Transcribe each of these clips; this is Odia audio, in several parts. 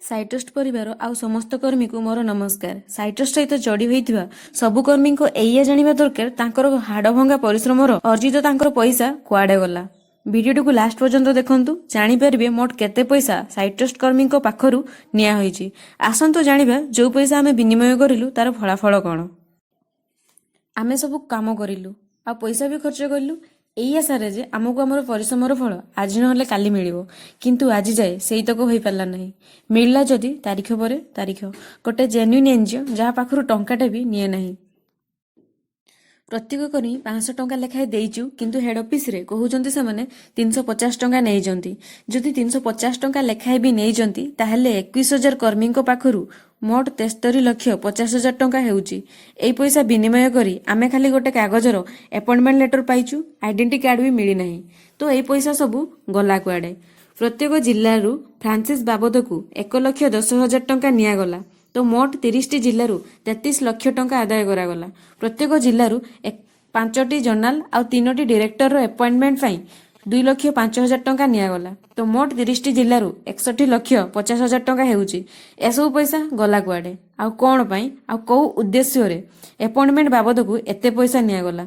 ସାଇଟ୍ରଷ୍ଟ ପରିବାର ଆଉ ସମସ୍ତ କର୍ମୀକୁ ମୋର ନମସ୍କାର। ସାଇଟ୍ରଷ୍ଟ ସହିତ ଯୋଡ଼ି ହୋଇଥିବା ସବୁ କର୍ମୀଙ୍କ ଏଇଆ ଜାଣିବା ଦରକାର, ତାଙ୍କର ହାଡ଼ଭଙ୍ଗା ପରିଶ୍ରମର ଅର୍ଜିତ ତାଙ୍କର ପଇସା କୁଆଡ଼େ ଗଲା। ଭିଡ଼ିଓଟିକୁ ଲାଷ୍ଟ ପର୍ଯ୍ୟନ୍ତ ଦେଖନ୍ତୁ, ଜାଣିପାରିବେ ମୋଟ କେତେ ପଇସା ସାଇଟ୍ରଷ୍ଟ କର୍ମୀଙ୍କ ପାଖରୁ ନିଆ ହୋଇଛି। ଆସନ୍ତୁ ଜାଣିବା, ଯେଉଁ ପଇସା ଆମେ ବିନିମୟ କରିଲୁ ତାର ଫଳାଫଳ କ'ଣ। ଆମେ ସବୁ କାମ କରିଲୁ ଆଉ ପଇସା ବି ଖର୍ଚ୍ଚ କଲୁ ଏଇ ଆଶାରେ ଯେ ଆମକୁ ଆମର ପରିଶ୍ରମର ଫଳ ଆଜି ନହେଲେ କାଲି ମିଳିବ। କିନ୍ତୁ ଆଜି ଯାଏ ସେଇତକ ହୋଇପାରିଲା ନାହିଁ। ମିଳିଲା ଯଦି ତାରିଖ ପରେ ତାରିଖ। ଗୋଟେ ଜେନ୍ୟୁନ୍ ଏନଜିଓ ଯାହା ପାଖରୁ ଟଙ୍କାଟେ ବି ନିଏ ନାହିଁ। ପ୍ରତ୍ୟେକ କର୍ମୀ 500 ଟଙ୍କା ଲେଖାଏଁ ଦେଇଛୁ, କିନ୍ତୁ ହେଡ୍ ଅଫିସରେ କହୁଛନ୍ତି ସେମାନେ 350 ଟଙ୍କା ନେଇଛନ୍ତି। ଯଦି 350 ଟଙ୍କା ଲେଖାଏଁ ବି ନେଇଛନ୍ତି, ତାହେଲେ 21,000 କର୍ମୀଙ୍କ ପାଖରୁ ମୋଟ 73,50,000 ଟଙ୍କା ହେଉଛି। ଏଇ ପଇସା ବିନିମୟ କରି ଆମେ ଖାଲି ଗୋଟେ କାଗଜର ଆପଏଣ୍ଟମେଣ୍ଟ ଲେଟର ପାଇଛୁ, ଆଇଡେଣ୍ଟିଟି କାର୍ଡ ବି ମିଳିନାହିଁ। ତ ଏଇ ପଇସା ସବୁ ଗଲା କୁଆଡ଼େ? ପ୍ରତ୍ୟେକ ଜିଲ୍ଲାରୁ ଫ୍ରାଞ୍ଚାଇଜ ବାବଦକୁ 1,10,000 ଟଙ୍କା ନିଆଗଲା। ତ ମୋଟ 30ଟି ଜିଲ୍ଲାରୁ 33 ଲକ୍ଷ ଟଙ୍କା ଆଦାୟ କରାଗଲା। ପ୍ରତ୍ୟେକ ଜିଲ୍ଲାରୁ ପାଞ୍ଚଟି ଜୋନାଲ ଆଉ ତିନୋଟି ଡିରେକ୍ଟରର ଆପଏଣ୍ଟମେଣ୍ଟ ପାଇଁ 2,05,000 ଟଙ୍କା ନିଆଗଲା। ତ ମୋଟ 30ଟି ଜିଲ୍ଲାରୁ 61,50,000 ଟଙ୍କା ହେଉଛି। ଏସବୁ ପଇସା ଗଲା କୁଆଡ଼େ ଆଉ କ'ଣ ପାଇଁ ଆଉ କୋଉ ଉଦ୍ଦେଶ୍ୟରେ ଆପଏଣ୍ଟମେଣ୍ଟ ବାବଦକୁ ଏତେ ପଇସା ନିଆଗଲା?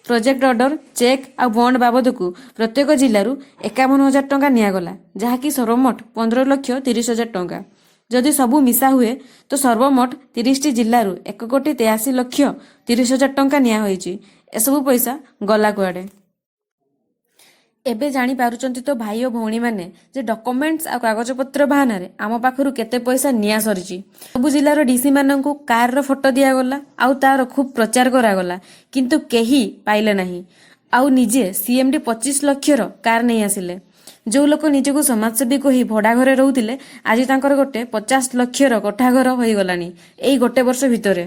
ପ୍ରୋଜେକ୍ଟ ଅର୍ଡର, ଚେକ୍ ଆଉ ବଣ୍ଡ ବାବଦକୁ ପ୍ରତ୍ୟେକ ଜିଲ୍ଲାରୁ 51,000 ଟଙ୍କା ନିଆଗଲା, ଯାହାକି ସର୍ବମୋଟ 15,30,000 ଟଙ୍କା। ଯଦି ସବୁ ମିଶା ହୁଏ, ତ ସର୍ବମୋଟ 30ଟି ଜିଲ୍ଲାରୁ 1,83,30,000 ଟଙ୍କା ନିଆ ହୋଇଛି। ଏସବୁ ପଇସା ଗଲା କୁଆଡ଼େ? ଏବେ ଜାଣିପାରୁଛନ୍ତି ତ ଭାଇ ଓ ଭଉଣୀମାନେ ଯେ ଡକୁମେଣ୍ଟସ୍ ଆଉ କାଗଜପତ୍ର ବାହାନାରେ ଆମ ପାଖରୁ କେତେ ପଇସା ନିଆ ସରିଛି। ସବୁ ଜିଲ୍ଲାର ଡିସି ମାନଙ୍କୁ କାରର ଫଟୋ ଦିଆଗଲା ଆଉ ତାର ଖୁବ୍ ପ୍ରଚାର କରାଗଲା, କିନ୍ତୁ କେହି ପାଇଲେ ନାହିଁ। ଆଉ ନିଜେ ସିଏମଡି 25 ଲକ୍ଷର କାର ନେଇ ଆସିଲେ। ଯୋଉ ଲୋକ ନିଜକୁ ସମାଜସେବୀ କହି ଭଡା ଘରେ ରହୁଥିଲେ, ଆଜି ତାଙ୍କର ଗୋଟେ 50 ଲକ୍ଷର କୋଠା ଘର ହୋଇଗଲାଣି ଏଇ ଗୋଟେ ବର୍ଷ ଭିତରେ।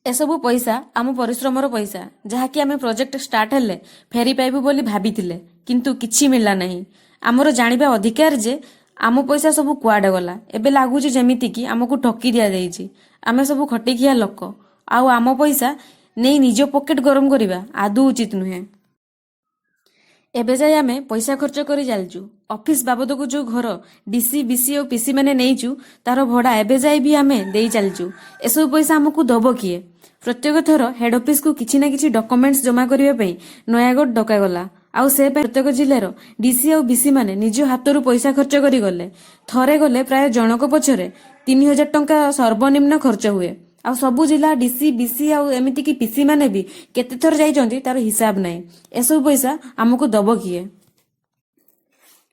ଏସବୁ ପଇସା ଆମ ପରିଶ୍ରମର ପଇସା, ଯାହାକି ଆମେ ପ୍ରୋଜେକ୍ଟ ଷ୍ଟାର୍ଟ ହେଲେ ଫେରି ପାଇବୁ ବୋଲି ଭାବିଥିଲେ, କିନ୍ତୁ କିଛି ମିଳିଲା ନାହିଁ। ଆମର ଜାଣିବା ଅଧିକାର ଯେ ଆମ ପଇସା ସବୁ କୁଆଡ଼େ ଗଲା। ଏବେ ଲାଗୁଛି ଯେମିତିକି ଆମକୁ ଠକି ଦିଆଯାଇଛି। ଆମେ ସବୁ ଖଟିଖିଆ ଲୋକ ଆଉ ଆମ ପଇସା ନେଇ ନିଜ ପକେଟ ଗରମ କରିବା ଆଦୌ ଉଚିତ ନୁହେଁ। ଏବେ ଯାଏ ଆମେ ପଇସା ଖର୍ଚ୍ଚ କରି ଚାଲିଛୁ। ଅଫିସ ବାବଦକୁ ଯୋଉ ଘର ଡିସି, ବିସି ଓ ପିସି ମାନେ ନେଇଛୁ, ତାର ଭଡା ଏବେ ଯାଏ ବି ଆମେ ଦେଇ ଚାଲିଛୁ। ଏସବୁ ପଇସା ଆମକୁ ଦବ କିଏ? ପ୍ରତ୍ୟେକ ଥର ହେଡ୍ ଅଫିସକୁ କିଛି ନା କିଛି ଡକୁମେଣ୍ଟସ ଜମା କରିବା ପାଇଁ ନୟାଗଡ଼ ଡକାଗଲା ଆଉ ସେ ପାଇଁ ପ୍ରତ୍ୟେକ ଜିଲ୍ଲାର ଡିସି ଆଉ ବିସି ମାନେ ନିଜ ହାତରୁ ପଇସା ଖର୍ଚ୍ଚ କରି ଗଲେ। ଥରେ ଗଲେ ପ୍ରାୟ ଜଣକ ପଛରେ 3000 ଟଙ୍କା ସର୍ବନିମ୍ନ ଖର୍ଚ୍ଚ ହୁଏ। ଆଉ ସବୁ ଜିଲ୍ଲା ଡିସି, ବିସି ଆଉ ଏମିତିକି ପିସି ମାନେ ବି କେତେ ଥର ଯାଇଛନ୍ତି ତାର ହିସାବ ନାହିଁ। ଏସବୁ ପଇସା ଆମକୁ ଦବ କିଏ?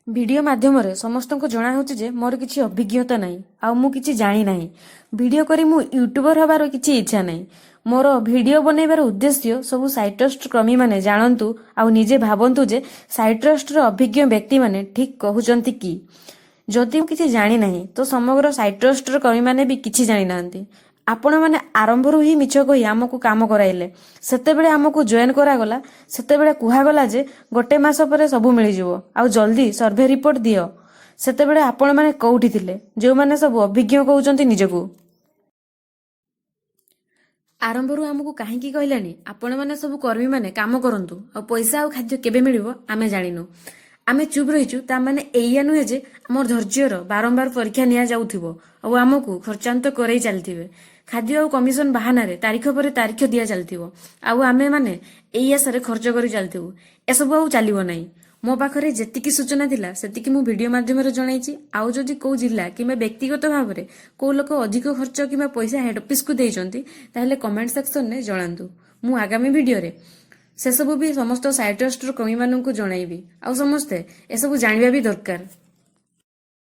ଭିଡ଼ିଓ ମାଧ୍ୟମରେ ସମସ୍ତଙ୍କୁ ଜଣା ହେଉଛି ଯେ ମୋର କିଛି ଅଭିଜ୍ଞତା ନାହିଁ ଆଉ ମୁଁ କିଛି ଜାଣିନାହିଁ। ଭିଡ଼ିଓ କରି ମୁଁ ୟୁଟ୍ୟୁବର ହେବାର କିଛି ଇଚ୍ଛା ନାହିଁ। ମୋର ଭିଡ଼ିଓ ବନେଇବାର ଉଦ୍ଦେଶ୍ୟ ସବୁ ସାଇଟ୍ରଷ୍ଟ କର୍ମୀମାନେ ଜାଣନ୍ତୁ ଆଉ ନିଜେ ଭାବନ୍ତୁ ଯେ ସାଇଟ୍ରଷ୍ଟର ଅଭିଜ୍ଞ ବ୍ୟକ୍ତିମାନେ ଠିକ୍ କହୁଛନ୍ତି କି। ଯଦି ମୁଁ କିଛି ଜାଣିନାହିଁ, ତ ସମଗ୍ର ସାଇଟ୍ରଷ୍ଟର କର୍ମୀମାନେ ବି କିଛି ଜାଣିନାହାନ୍ତି। ଆପଣମାନେ ଆରମ୍ଭରୁ ହିଁ ମିଛ କହି ଆମକୁ କାମ କରାଇଲେ। ସେତେବେଳେ ଆମକୁ ଜଏନ୍ କରାଗଲା, ସେତେବେଳେ କୁହାଗଲା ଯେ ଗୋଟେ ମାସ ପରେ ସବୁ ମିଳିଯିବ ଆଉ ଜଲ୍ଦି ସର୍ଭେ ରିପୋର୍ଟ ଦିଅ। ସେତେବେଳେ ଆପଣମାନେ କୋଉଠି ଥିଲେ, ଯେଉଁମାନେ ସବୁ ଅଭିଜ୍ଞ କହୁଛନ୍ତି ନିଜକୁ? ଆରମ୍ଭରୁ ଆମକୁ କାହିଁକି କହିଲେନି, ଆପଣମାନେ ସବୁ କର୍ମୀମାନେ କାମ କରନ୍ତୁ ଆଉ ପଇସା ଆଉ ଖାଦ୍ୟ କେବେ ମିଳିବ ଆମେ ଜାଣିନୁ? ଆମେ ଚୁପ୍ ରହିଛୁ, ତା ମାନେ ଏଇଆ ନୁହେଁ ଯେ ଆମର ଧୈର୍ଯ୍ୟର ବାରମ୍ବାର ପରୀକ୍ଷା ନିଆଯାଉଥିବ ଆଉ ଆମକୁ ଖର୍ଚ୍ଚାନ୍ତ କରେଇ ଚାଲିଥିବେ। ଖାଦ୍ୟ ଆଉ କମିଶନ ବାହାନାରେ ତାରିଖ ପରେ ତାରିଖ ଦିଆ ଚାଲିଥିବ ଆଉ ଆମେମାନେ ଏଇ ଆଶାରେ ଖର୍ଚ୍ଚ କରି ଚାଲିଥିବୁ। ଏସବୁ ଆଉ ଚାଲିବ ନାହିଁ। ମୋ ପାଖରେ ଯେତିକି ସୂଚନା ଥିଲା, ସେତିକି ମୁଁ ଭିଡ଼ିଓ ମାଧ୍ୟମରେ ଜଣାଇଛି। ଆଉ ଯଦି କୋଉ ଜିଲ୍ଲା କିମ୍ବା ବ୍ୟକ୍ତିଗତ ଭାବରେ କୋଉ ଲୋକ ଅଧିକ ଖର୍ଚ୍ଚ କିମ୍ବା ପଇସା ହେଡ୍ ଅଫିସକୁ ଦେଇଛନ୍ତି, ତାହେଲେ କମେଣ୍ଟ ସେକ୍ସନରେ ଜଣାନ୍ତୁ। ମୁଁ ଆଗାମୀ ଭିଡ଼ିଓରେ ସେସବୁ ବି ସମସ୍ତ ସାଇଟ୍ରଷ୍ଟର କର୍ମୀମାନଙ୍କୁ ଜଣାଇବି। ଆଉ ସମସ୍ତେ ଏସବୁ ଜାଣିବା ବି ଦରକାର।